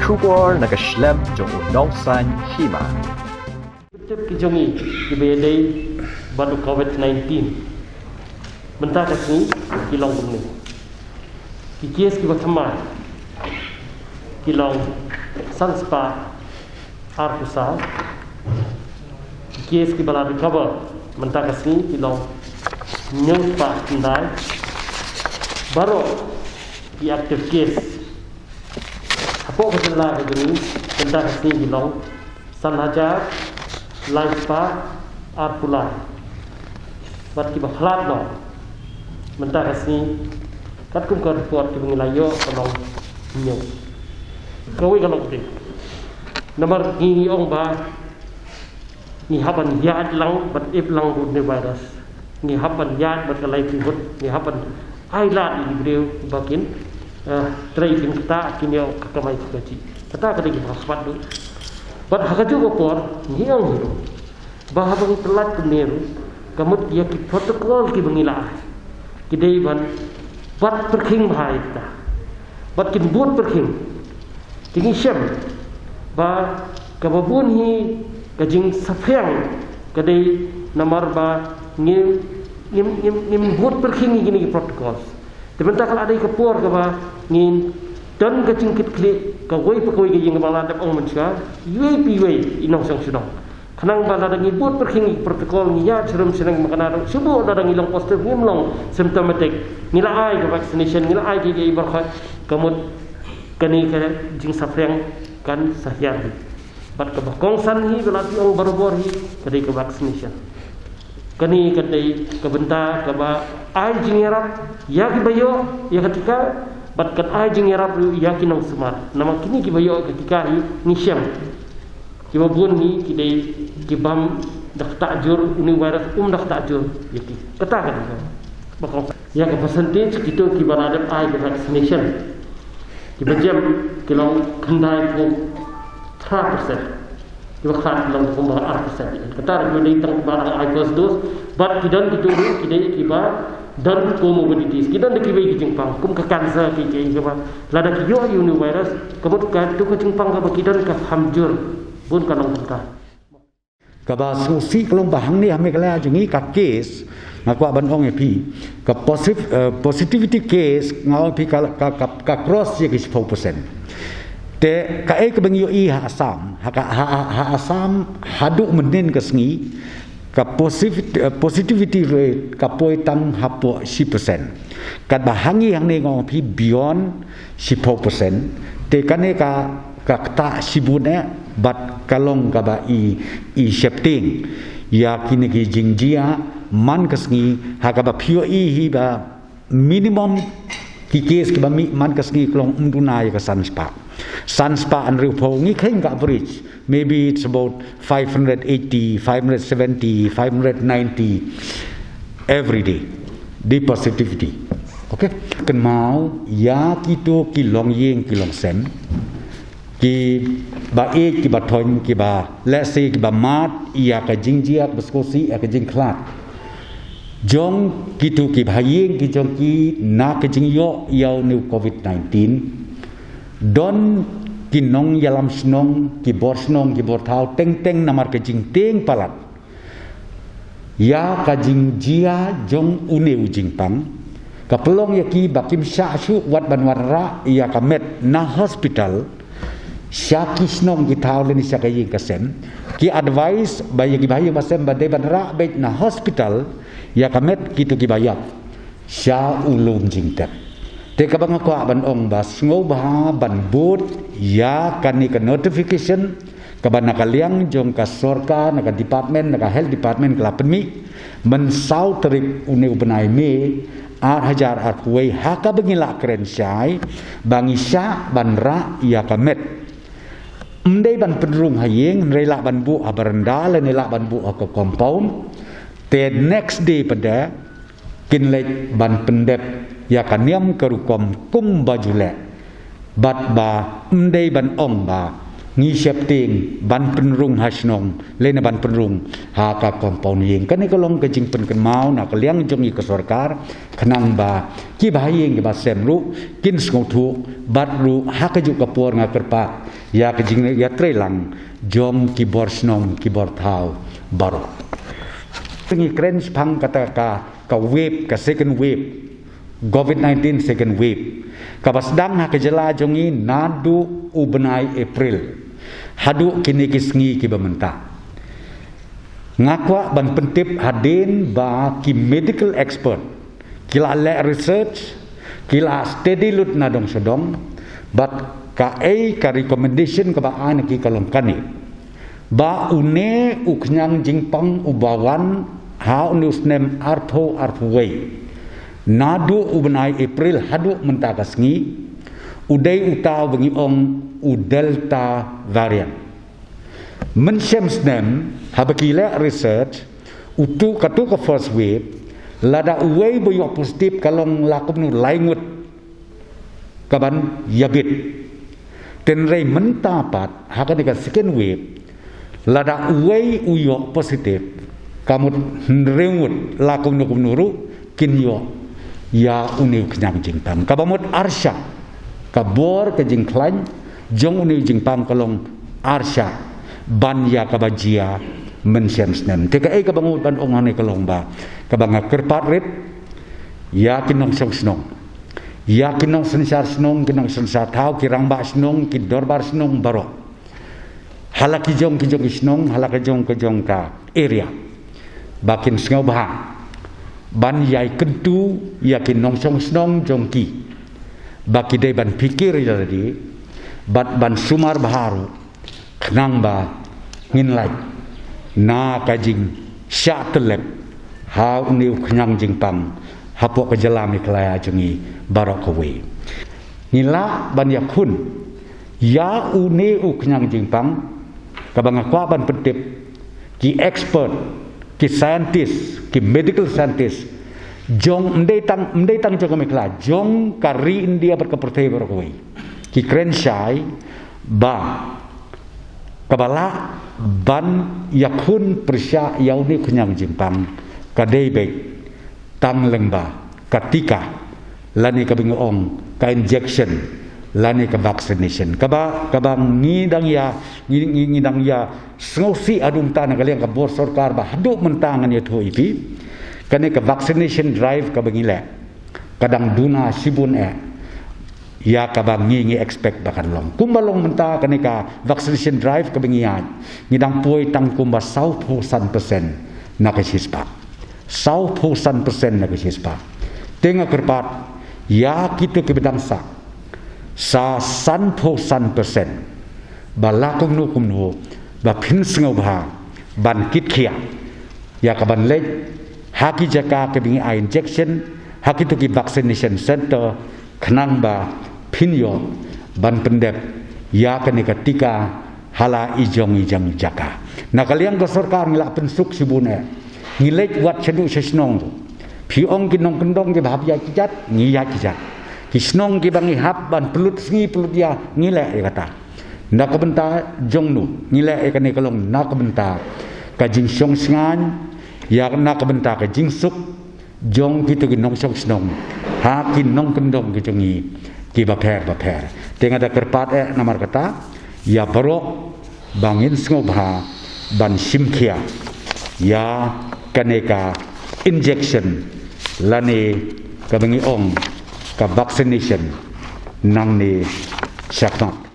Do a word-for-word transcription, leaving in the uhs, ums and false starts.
Khubor na ka shlem jong u nongsan hima. Tip ki jong i ki ba dei bad u covid nineteen. Mynta ka sngi ki long kumne. Ki kes ki ba thymmai ki long san spah arphew saw. Ki kes ki ba la recover mynta ka sngi ki long hynñiew spah khyndai. Baroh ki active case hapoh ka jylla ka jong i mynta ka sngi ki long san hajar lai spah arphew lai. Bad ki ba khlad noh mynta ka sngi katkum ka report ki ba ngi la ïoh ka long hynñiew. Kawei ka long te namar ngi ong ba ngi hap ban ïaid lang bad ïap lang bad une u virus. Ngi hap ban ïaid bad ka livelihood, ngi hap ban ai lad ïa ki briew ba kin trei kin ktah, kin ïoh ka kamai ka kajih. Kata ka dei kaba khatduh. Bad ha kajuh ka por ngi ong hi ruh ba haba ngi pyllait kumne ruh, ka mut ïa ki protocol ki ba ngi la ai ki dei ban bat pyrkhing bha ïa kita. Bad kin bud pyrkhing. Te ngi shem ba kaba bun hi ka jingsaphriang ka dei namar ba ngim ngim ngim bud pyrkhing ïa kine ki protocols. Te mynta ka la dei ka por kaba ngin don ka jingkitkhlieh kawei pa kawei ka ïing, kaba la dep ong mynshwa, iwei pa iwei i nongshong shnong. Khnang ba lada ngi bud pyrkhing ïa ki protocol, ngi ïaid sharum shaneng, ma kane ruh shu bud lada ngi long positive, ngim long symptomatic, ngi la ai ka vaccination, ngi la ai ki, ki baroh, ka mut kane ka jingsaphriang kan sa hiar hi. Bad kaba kongsan hi ba la phi ong barabor hi ka dei ka vaccination. Kane ka dei ka bynta kaba ai jingïarap ïa ki ba ïoh ïa ka tika, bad kan ai jingïarap ruh ïa ki nongsumar. Namar kine ki ba ïoh ïa ka tika hi ngi shem ki ba bun hi ki dei ki bym da ktah jur, une u virus um da ktah jur ïa ki. Kata ka dei ka ba kongsan. Ïa ka percentage kito ki ba la dep ai ka vaccination, ki ba jem ki long khyndai phew phra percent. Ki ba khlad ki long phew phra percent. Kata ruh ki dei tang ki ba la ai first dose. Bad ki don kito ruh ki dei ki ba don comorbidities, ki don da kiwei ki jingpang kum ka cancer, ki, ki, ki ba lada ki ïoh ïa une u virus, ka mut kato ka jingpang kaba ki don ka ham jur. Bun ka long kumta. Kaba sngewsih ka long ba hangne ha Meghalaya jong ngi ka case, nga kwah ban ong ïa phi, ka posit-, eh, positivity case nga ong ïa phi ka, ka, ka, ka cross ïa ki shiphew percent. Te kaei kaba ngi ïohi ha Assam, ha ka, ha, ha, ha Assam haduh mynnin ka sngi ka posit-, eh, positivity rate ka poi tang hapoh shi percent. Katba ha ngi hangne nga ong ïa phi beyond shiphew percent. Te kane ka, ka ktah shibun eh bad ka long kaba i, i sheptieng ïa kine ki jingjia man ka sngi, ha kaba phi ïohi hi ba minimum ki case ki ba mih man ka sngi ka long ym duna ïa ka san spah. San spah hynriewphew ngi kheiñ ka average. Maybe it's about five hundred eighty, five hundred seventy, five hundred ninety every day. The positivity. Okay? Kynmaw ïa kito ki longïing ki longsem, ki ba ïeit, ki ba thoiñ, ki ba lehse ki ba mad ïa ka jingjia, ki ba sngewsih ïa ka jingkhlad jong kito ki ba ha ïing ki jong ki na ka jingïoh ïa une u covid nineteen. Don ki nongïalam shnong, ki bor shnong, ki bor thaw teng teng namar ka jingtieng palat ïa ka jingjia jong une u jingpang, ka pynlong ïa ki ba kim shah shuh wat ban wanrah ïa ka met na hospital sha ki shnong ki thaw lane sha ka ïing ka sem. Ki advice ba ïa ki ba ha ïing ba sem ba dei ban rah beit na hospital ïa ka met kito ki ba ïap sha u lum jingtep. Te kaba nga kwah ban ong ba sngewbha ban bud ïa kane ka notification kaba na ka liang jong ka sorkar, na ka department, na ka health department ka la pynmih mynsaw tarik une u bnai May ar hajar arphew wei ha kaba ngi la kren shai ba ngi shah ban rah ïa ka met. Ym dei ban pynrung ha ïing, hynrei lah ban buh ha baranda lane lah ban buh ha ka compound. Te next day pat de kin leit ban pyndep ïa ka niam ka rukom kumba ju leh. Bad ba ym dei ban ong ba ngi sheptieng ban pynrung ha shnong lane ban pynrung ha ka compound ïing. Kane ka long ka jingpynkynmaw na ka liang jong ngi ka sorkar, khnang ba ki bahaïing ki basem ruh kin sngewthuh, bad ruh ha kajuh ka por nga kyrpad ïa ka jingïatreilang jong ki bor shnong ki bor thaw baroh. Ngi kren shaphang kata ka, ka wave, ka second wave, covid nineteen second wave, kaba sdang ha ka jylla jong ngi naduh u bnai April haduh kine ki sngi kiba mynta. Nga kwah ban pyntip hadien ba ki medical expert ki la leh research, ki la study lut na dong sha dong, bad kaei ka recommendation kaba ai na ki ka long kane, ba une u khñiang jingpang uba wan ha une u snem arphew arphew wei, naduh u bnai April haduh mynta ka sngi, u dei uta uba ngi ong u Delta variant. Mynshem snem, haba ki leh research, utu, katu ka first wave, lada uwei ba ïoh positive ka long la kumno lai ngut kaban ïabit. Hynrei mynta pat ha kane ka second wave, lada uwei u ïoh positive, ka mut hynriew ngut la kumno kumno ruh kin ïoh ïa une u khñiang jingpang. Kaba mut arshah, ka bor ka jingkhlaiñ jong une u jingpang ka long arshah ban ïa kaba jia mynshem snem. Te kaei kaba nga mut ban ong hangne ka long ba, kaba nga kyrpad rit ïa ki nongshong shnong, ïa ki nongsynshar shnong, ki nongsynshar thaw, ki rangbah shnong, ki dorbar shnong baroh, ha la ki jong ki jong ki shnong, ha la ka jong ka jong ka area, ba kin sngewbha ban ïai kyntu ïa ki nongshong shnong jong ki, ba ki dei ban phikir ïa lade bad ban sumar bha ruh, khnang ba ngin lait na ka jingshah tyllep ha une u khñiang jingpang hapoh ka jylla Meghalaya jong ngi baroh kawei. Ngi lah ban ïakhun ïa une u khñiang jingpang, kaba nga kwah ban pyntip, ki expert, ki scientist, ki medical scientist jong, ym dei tang, ym dei tang jong ka Meghalaya, jong ka ri India bad ka pyrthei baroh kawei, ki kren shai ba kaba lah ban ïakhun pyrshah ïa une u khñiang jingpang ka dei beit tang lyngba ka tika, lane kaba ngi ong ka injection, lane ka vaccination. Kaba, kaba ngi dang ïa, ngi, ngi, ngi dang ïa sngewsih haduh mynta na ka liang ka bor sorkar ba haduh mynta ngan ïathuh ïa phi, kane ka vaccination drive kaba ngi leh, ka dang duna shibun eh ïa kaba ngi, ngi expect ba kan long. Kumba long mynta kane ka vaccination drive kaba ngi ïaid, ngi dang poi tang kumba sawphew san percent na ka shispah. Sawphew san percent na ka shispah. Te nga kyrpad ïa kito kiba dang sah, sa sanphew san percent, ba la kumno kumno ba phin sngewbha ban kit khia ïa kaban leit ha ki jaka kiba ngi ai injection, ha kito ki vaccination center, khnang ba phin ïoh ban pyndep ïa kane ka tika ha la i jong i jong i jaka. Na ka liang ka sorkar ngi la pynsuk shibun eh. Ngi leit wat shaduh sha shnong ruh. Phi ong ki nongkyndong kiba hap ïaid ki jait, ngi ïaid ki jait. Ki shnong kiba ngi hap ban pynlut sngi pynlut ïa, ngi leh ïa kata. Na ka bynta jong no ngi leh ïa kane ka long? Na ka bynta ka jingshong shngaiñ ïa, na ka bynta ka jingsuk jong kito ki nongshong shnong ha ki nongkyndong ki jong ngi kiba pher ba pher. Te nga da kyrpad eh namar kata ïa baroh ba ngin sngewbha ban shim khia ïa kane ka injection lane kaba ngi ong ka vaccination nangne shakhmat.